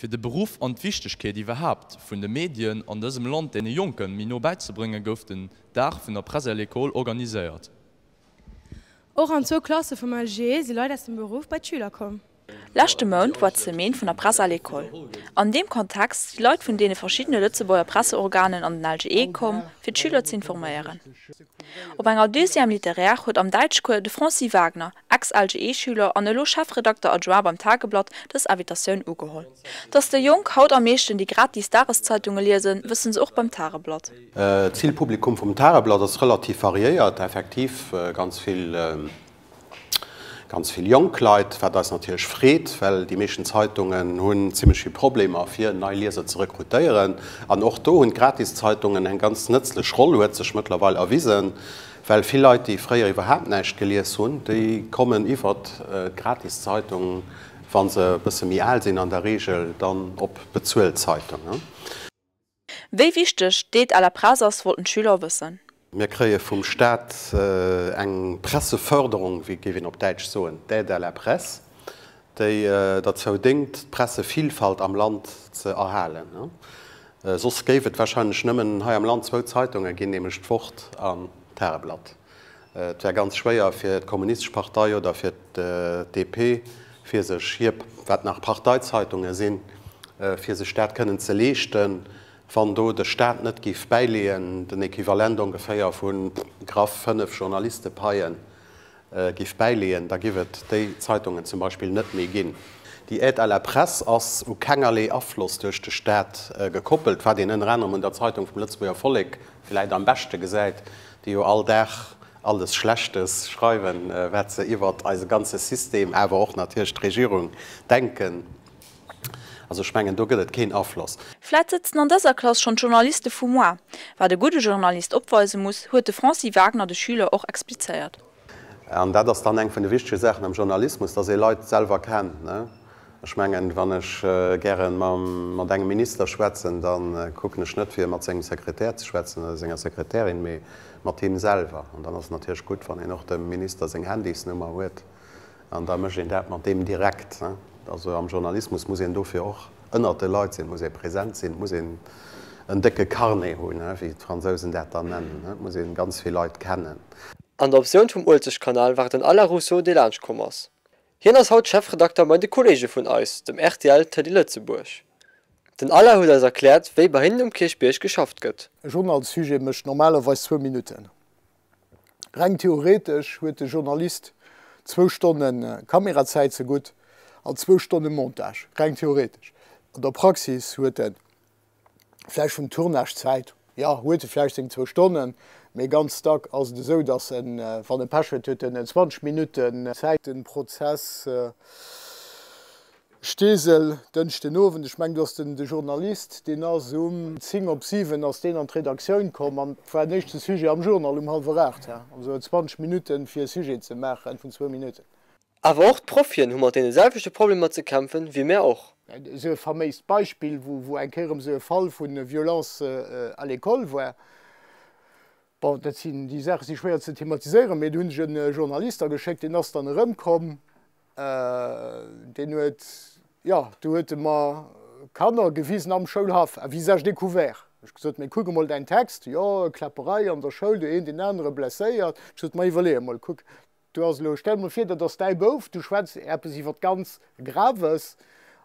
Fir de Beruff an d'Wichtegkeet iwwerhaapt vun de Medien an dësem Land deene Jonke méi no bäizebréngen, gouf den Dag vun der Presse à l'école organiséiert. Och an zwou Klasse vum LGE si Leit aus dem Beruff bei d'Schüler komm. Leschte Mount war d'Semaine vun der Presse à l'école. An deem Kontext si Leit vun deene verschiddene Lëtzebuerger Presseorganen an den LGE komm, fir d'Schüler z'informéieren. Op enger Deuxième littéraire huet am Däitschcours de Francis Wagner, Ex-LGE-Schüler an elo Chefredakter adjoint beim Tageblatt, dës Invitatioun ugeholl. Datt déi Jonk haut am meeschten déi gratis Dageszeitunge liesen, wësse se och beim Tageblatt. D'Zilpublikum vum Tageblatt ass relativ variéiert, effektiv ganz vill Ganz vill jonk Leit, wat eis natierlech freet, well déi meeschten Zeitungen hunn zimmlech vill Problemer fir nei Lieser ze rekrutéieren. An och do hunn d'Gratiszeitungen eng ganz nëtzlech Roll, huet sech mëttlerweil erwisen, well vill Leit, déi fréier iwwerhaapt näischt gelies hunn, déi kommen iwwert d'Gratiszeitung, wa se e bësse méi al sinn an der Reegel, dann op bezuelt Zeitungen. Wéi wichteg d'Aide à la presse ass, wollten d'Schüler wëssen. Mir kréie vum Staat eng Presseförderung, wéi géif een op Däitsch soen, d'Aide à la presse, déi derzou déngt, d'Pressevillfalt am Land ze erhalen. Soss géif et wahrscheinlech nëmmen hei am Land zwou Zeitunge ginn, nämlech d'Wort an d'Tageblatt. Et wär ganz schwéier fir d'Kommunistesch Partei oder fir d'DP, fir sech hir, wat nach Parteizeitunge sinn, fir sech dat kënnen ze leeschten, wann do de Staat net géif bäileeën, den Equivalent ongeféier vu graff 5 Journalistepaien géif bäileeën, da giff et déi Zeitungen zum Beispill net méi ginn. Déi Aide à la presse ass u kengerlee Afloss duerch de Staat gekoppelt, wat een ënner anerem un der Zeitung vum Lëtzebuerger Vollek vläit am beschte gesäit, déi jo all Dag alles Schlechtes schreiwen, wat se iwwert eise ganze System, awer och natierlech d'Regierung denken. Also ech mengen, do gëtt et keen Afloss. Vläit sëtzen an dëser Klass schonn d'Journaliste vu moar. Wat e gudde Journalist opweise muss, huet de Francis Wagner de Schüler och explizéiert. An dat ass dann eng vun de wichtege Saachen am Journalismus, dass ee Leit selwer kennt. Ech mengen, wann ech gäre mat engem Minister schwätzen, da kucken ech net, fir mat sengem Sekretär ze schwätzen oder senger Sekretärin, mee mat him selwer. An dann ass et natierlech gutt, wann een och dem Minister seng Handysnummer huet. An da mécht een dat mat deem direkt. Also am Journalismus muss een dofir och ënnert de Leit sinn, et muss ee present sinn, et muss een en décke Carnet hunn, wéi d'Fransousen dat dann nennen, et muss ee ganz vill Leit kennen. An der Optioun vum Uelzechtkanal war et den Alain Rousseau dee laanscht komm ass. Hien ass haut Chefredakter bei de Kolleege vun eis, dem rtl Télé Lëtzebuerg. Den Alain huet eis erkläert wéi bei hinnen um Kierchbierg geschafft gëtt. E Journalssujet mécht normalerweis zwou Minutten. Reng theoretesch huet de Journalist zwou Stonne Kamerazäit zegutt an zwou Stonne Montage, reng theoretesch. An der Praxis huet en vläicht vun Tournagezäit, jo, huet e vläicht seng zwou Stonnen, mee ganz dack ass et esou, datt en, wann e Pech huet, huet en 20 Minutten Zäit. Den Prozess Steesel, Dënschden Owend, ech mengen do ass den de Journalist, deen ass um 10 op 7 ass deen an d'Redaktioun komm an et war den éischte Sujet am Journal um hallwer 8, also 20 Minutten fir e Sujet ze maachen vun zwou Minutten. Awer och d'Profien hu mat deene selwechte Problemer ze kämpfen, wéi mär och. Esou e faméist Beispill, wou eng Kéier erëm esou e Fall vu Violence à l'école war, bon, dat sinn, déi Saache si schwéier ze thematiséieren, mee do hunn ech e Journalist da geschéckt, deen ass dann erëmkomm, Deen huet, jo, do huet e mer Kanner gewisen am Schoulhaff, à visage découvert. Ech gesot, mee kuck emol däin Text, jo, Kläpperei an der Schoul, do een deen anere blesséiert. Ech gesot, ma iwwerlee emol, kuck, do ass elo, stell emol vir, dat ass däi Bouf, du schwätz eppes iwwer ganz Graves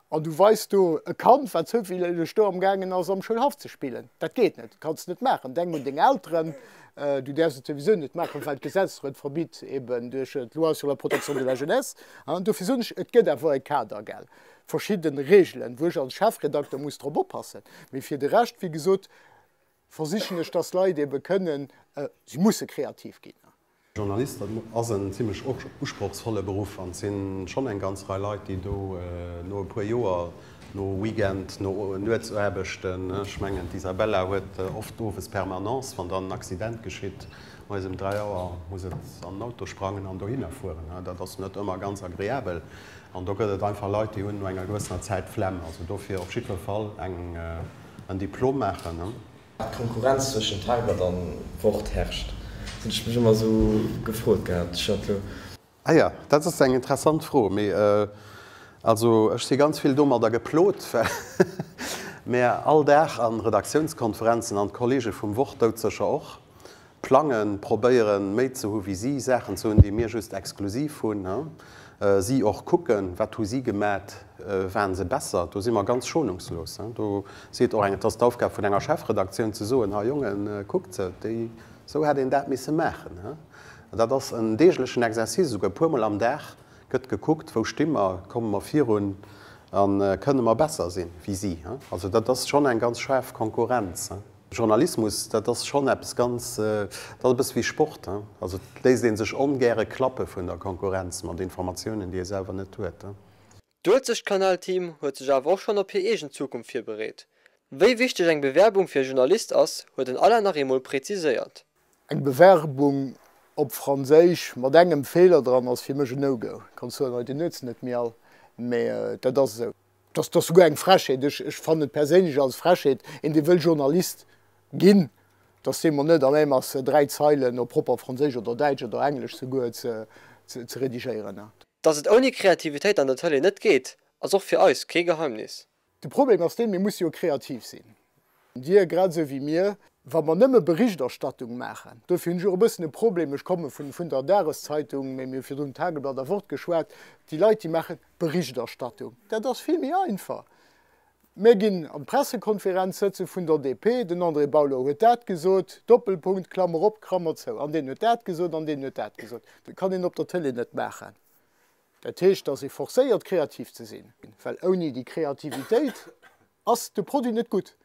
an du weis do e Kand, wat zoufälleg do amgaangen ass am Schoulhaff ze spillen. Dat geet net, dat kanns de net maachen. Denk un deng Elteren, du däerfs et souwisou net maachen, well d'Gesetz der et verbitt, eben duerch d'Loi sur la protection de la jeunesse. An dofir soen ech, et gëtt awer e Kader, gell, verschidde Regeln, wou ech als Chefredakter muss drop oppassen. Mee fir de Rescht, wéi gesot, versichen ech, dass d'Leit ebe kënnen, si musse kreativ ginn. Journalist ass en zimlech usprochsvolle Beruff an et si schonn eng ganz Rei Leit, déi do no e puer Joer, no Weekend, no Nuetsaarbechten, ech mengen d'Isabella huet oft owes Permanence, wann dann en Accident geschitt, moies ëm 3 Auer muss et an den Auto sprangen an dohinner fueren. Dat ass net ëmmer ganz agreabel an do gëtt et einfach Leit, déi hunn no enger gewëssener Zäit d'Flemm. Also dofir op jiddwer Fall en Diplom maachen. D'Konkurrenz zwëschen Tageblatt an Wort herrscht, dat hunn ech mech ëmmer esou gefrot gehat. Ech hat lo. Ah jo, dat ass eng interessant Fro. Mee. Also ech si ganz vill domadder geplot, well mär all Dag an Redaktiounskonferenzen, an d'Kollege vum Wort doudsécher och, plangen, probéieren méi ze hu wéi si, Saachen ze hunn, déi mir just exklusiv hunn, si och kucken, wat hu si gemat, waren se besser. Do si mer ganz schonungslos. Do seet och eng, et ass d'Aufgab vun enger Chefredaktioun ze soen, hei Jongen, kuckt se, déi, esou hätt een dat misse maachen. Dat ass en deeglechen Exercice, esouguer e puermol am Dag gëtt gekuckt, wou sti mer, komme mer virun a kënne mer besser sinn wéi si. Also dat ass schonn eng ganz schaarf Konkurrenz. Journalismus, dat ass schonn eppes ganz, dat ass e bësse wéi Sport. Also et léisst ee sech ongäre klappe vun der Konkurrenz mat Informatiounen, déi ee selwer net huet. D'Uelzechtkanal-Team huet sech awer och schonn op hir eegen Zukunft virbereet. Wéi wichteg eng Bewerbung fir e Journalist ass, huet den Alain nach eemol präziséiert. Eng Bewerbung op Franséisch mat engem Feeler dran ass fir mech en No-Go. Kanns soen, hei den huet se net méi all, mä dat ass esou. Dat ass souguer eng Frechheet. Ech ech fannen et perséinlech als Frechheet, een dee wëll Journalist ginn, dass dee mer net à même ass 3 Zeilen op propper Franséisch oder Däitsch oder Englesch souguer ze ze redigéieren. Dass et ouni Kreativitéit an der Tëlee net geet, ass och fir eis kee Geheimnis. De Problem ass deen, mir musse jo kreativ sinn, Dir grad esou wéi mir, wa mer nëmme Berichterstattung maachen. Dofir hunn ech och e bëssen e Problem, ech komme vun vun der Dageszeitung, mä mir hu virdrun Tageblatt a Wort geschwat, déi Leit, déi maache Berichterstattung, dat ass vill méi einfach. Mir ginn an d'Pressekonferenz sëtze vun der DP, den André Bauler huet dat gesot, Doppelpunkt, Klammer op, Krammer zou, an deen huet dat gesot an deen huet dat gesot. Dat kann een op der Tëlee net maachen. Dat heescht, dass ee forcéiert kreativ ze sinn, well ouni déi Kreativitéit ass de Produit net gutt.